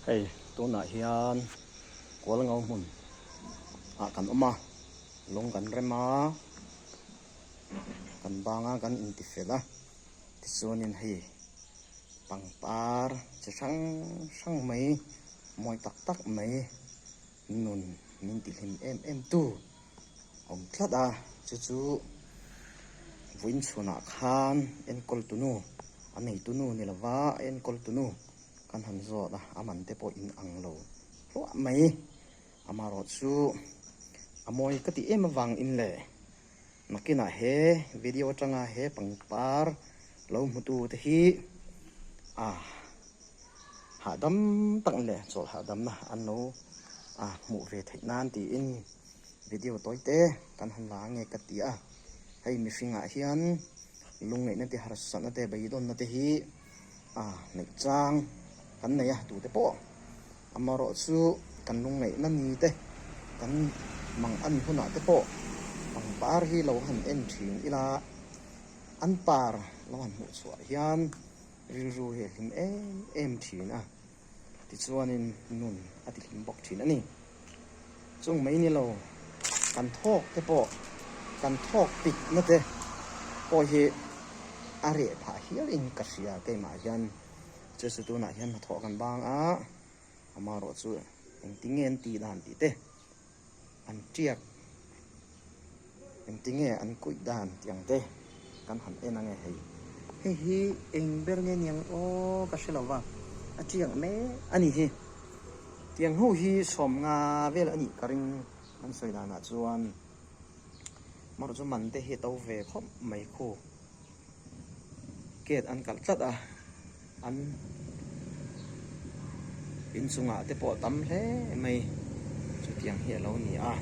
Hei tunah hian Kualngau hmun ah kan awm a, lung kan rem a, kan bang a kan intifel a, tichuanin hei pangpar chi hrang hrang mai mawi tak tak mai nun min tihlim em em tu awm tlat a, chu chu vawiin chhunah khan enkawl tunu a neitu nu ni lova a enkawl tunu kan han zawt a, a man te pawh in ang lo hluah mai, amaherawh chu a mawi ka tih em avang in le nakinah he video atanga he pangpar lo hmu tu te hi a hahdam tak leh chawlh hahdamna an lo a hmuh ve theih nan tiin video tawi te kan han la ange ka ti a, hei mihringah hian lungngaihna te harsatna te beidawnna te hi a neih chang kan nei a tute pawh amaherawh chu kan lungngaihna ni te kan mang an hunah te pawh pangpar hi lo han en thin ila an par lo han hmuh chhuah hian rilru hi a hlim em em thin a tichuanin nun a ti hlim bawk thin a ni. Chung mai ni lo kan thawk te pawh kan thawk pik na te pawh hi a reh phah hial in ka hria keimah hian chu chu tunah hian hnathawh kan bang a amaherawh chu engtinge an tih dan tih te an tiak Engtinge an kuih dan tih ang te kan han en ange hei. Hei hi eng ber nge niang aw ka hre lo va, a tiang mek a ni hi. Tiang ho hi sawmnga vel a nih ka ring an sawi danah chuan marawh chu man te hi a to ve khawp mai khu. Gate an kalh tlat a, an inchungah te pawh tam hle mai chutiang hi a lo ni a,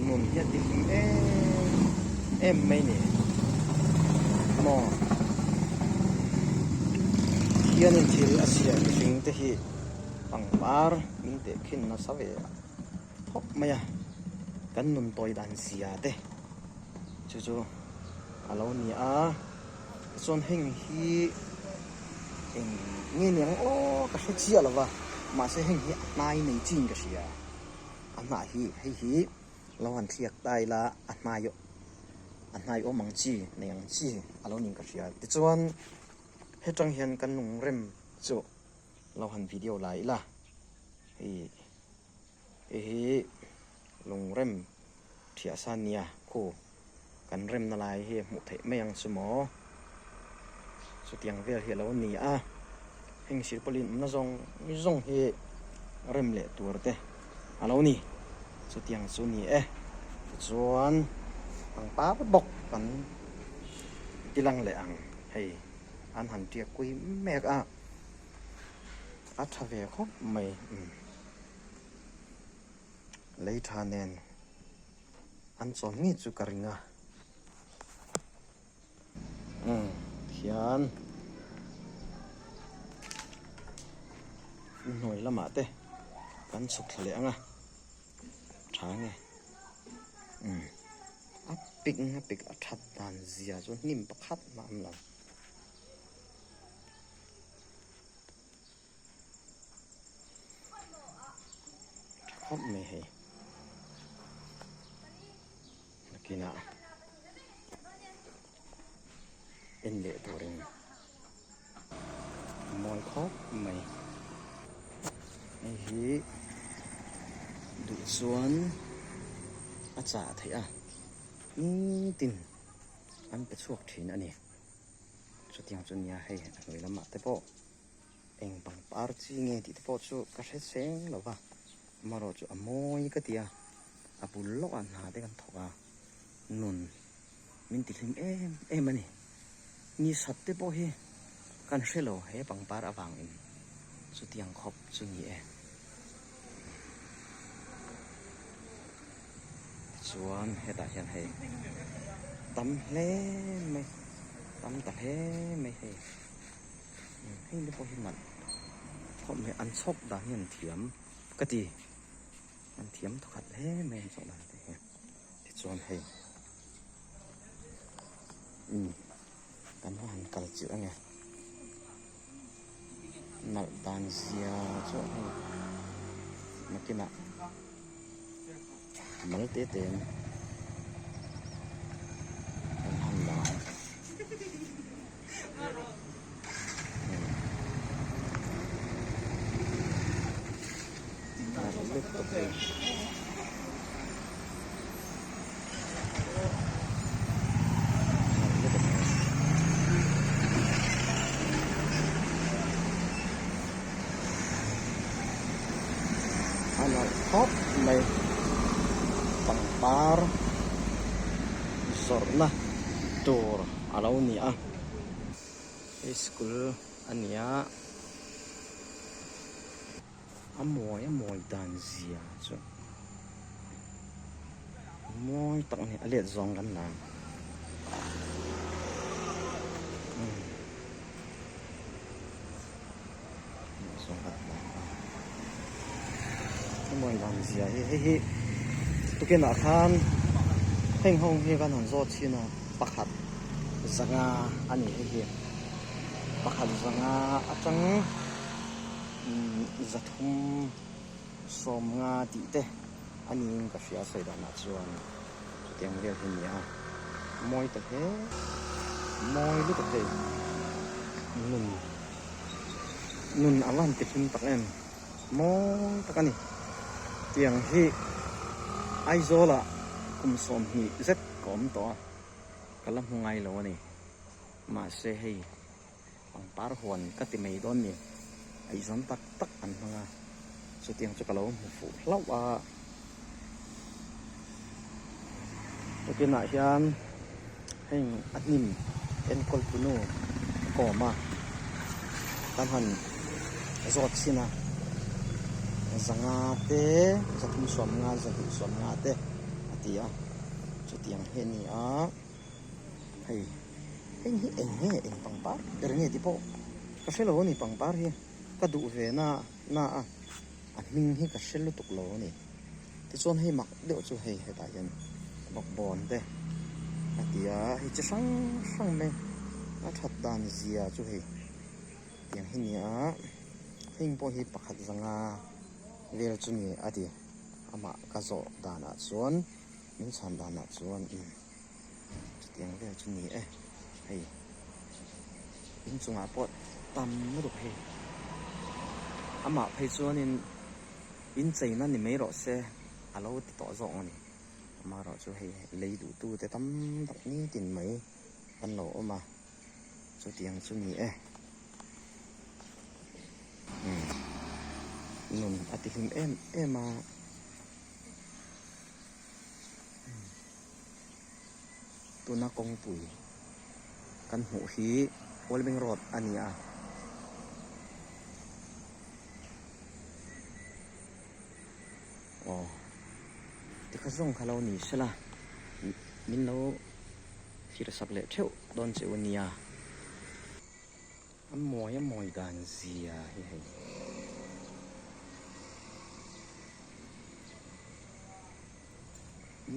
nun hi a ti hlim em em mai ni maw hianin thil a siam mihring te hi pangpar min tehkhin nasa ve thawk mai a, kan nun tawi dan zia te. Chu chu a lo ni a, tichuan heng hi eng nge ni ang aw ka hre chiah lo va, mahse heng hi a hnai nei chin ka hria, a hnah hi hei hi lo han thliak ta ila a hnai a hnai awm ang chi nei ang chi a lo niin ka hria, tichuan hetang hian kan lungrem chu lo han video la ila hei. Hei hi lungrem thiah sa nia khu kan remna lai hi hmuh theih mai ang chu maw chutiang vel hi a lo ni a heng silpauline awmna zawng zawng hi rem leh tur te a lo ni chutiang chu ni e tichuan pangpar bawk kan tilang leh ang hei an han tiak kui mek a a tha ve khawp mai. Lei tha nen an chawn ngei chu ka ring a umm khian hnuai lamah te kan chhuk thla leh ang a tha nge umm a pik a pik a that dan zia chu hnim pakhat mah an lo. Tha khawp mai hei nakinah en leh turin a mawi khawp mai hei hi duh chuan a chah theih a nitin an pe chhuak thin a ni chutiang chu nia hei a hnuai lamah te pawh. Eng pangpar chi nge tih te pawh chu ka hre seng lo va, amaherawh chu a mawi ka ti a, a bul lawkah hna te kan thawk a, nun min ti hlim em em a ni. Ni sat te pawh hi kan hre lo he pangpar avangin chutiang khawp chu ni e. Tichuan hetah hian hei tam hle mai, tam ta hle mai hei. Heng te pawh hi nalh khawp mai an chhawk dan hi an thiam ka ti an thiam thawkhat hle mai an chhawk dan te hi tichuan hei umm kan va han kal chilh ange. Nalh dan zia chu hei nakinah mal te te in kan han la ang. Nalh lutuk hei. A nalh khawp mai pangpar zawrhna tur a lo ni a hei school a ni a. A mawi a mawi dan zia chu mawi tak a ni a let zawng kan la umm let zawng kan la a a mawi dan zia hi hei hi tukin ah khan heng ho hi kan han zawt chhin a pakhat zanga a ni hei hi pakhat zanga atang. Zathum sawmnga tih te a niin ka hria sawi danah chuan chutiang vel hi a ni a, mawi ta hle, mawi lutuk hei nun nun a van ti hlim tak em, mawi tak a ni. Tiang hi Aizawlah kum 20 zet ka awm tawh a, ka la hmu ngai lo a ni, mahse hei. Pangpar huan ka ti mai dawn ni, a izawm tak tak an hmang a, chutiang chu ka lo hmu fuh hlauh a. Tukinah hian heng a hnim enkawl tunu a kawm a, kan han zawt chhin a, zanga te, zathum sawmnga, zahnih sawmnga te a ti a, chutiang hi a ni a, hei. Heng hi eng nge eng pangpar ber nge tih pawh ka hre lo a ni pangpar hi ka duh ve na na a a hming hi ka hre lutuk lo a ni tichuan hei mak deuh chu hei hetah hian bawkbawn te a ti a hei chi hrang hrang mai a that dan zia chu hei tiang hi ni a heng pawh hi pakhat zanga vel chu ni a ti amah ka zawh danah chuan min chhan danah chuan umm. Chutiang vel chu ni e, hei inchungah pawh tam lutuk hei amah phei chuanin incheina ni mai rawh se a lo ti tawh zawk a ni amaherawhchu hei lei duhtu te tam tak nitin mai an lo awm a chutiang chu ni e umm nun a ti hlim em em a. Tuna kawngpui kan hmuh hi Wellbeing Road a ni a. Aw tikha zawng kha lo ni sela min lo thlir sak leh theuh dawn che u nia. A mawi a mawi dan zia hi hei.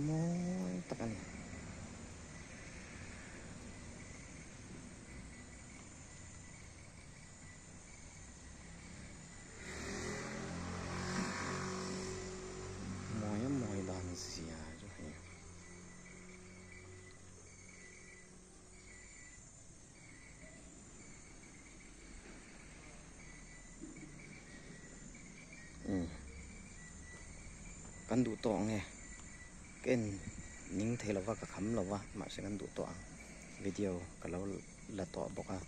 Mawi tak a ni. Mawi a mawi dan zia chu hei. Umm kan duh tawh ang e ka en ning thei lova ka kham lova mahse kan duh tawh ang video ka lo la tawh bawk a.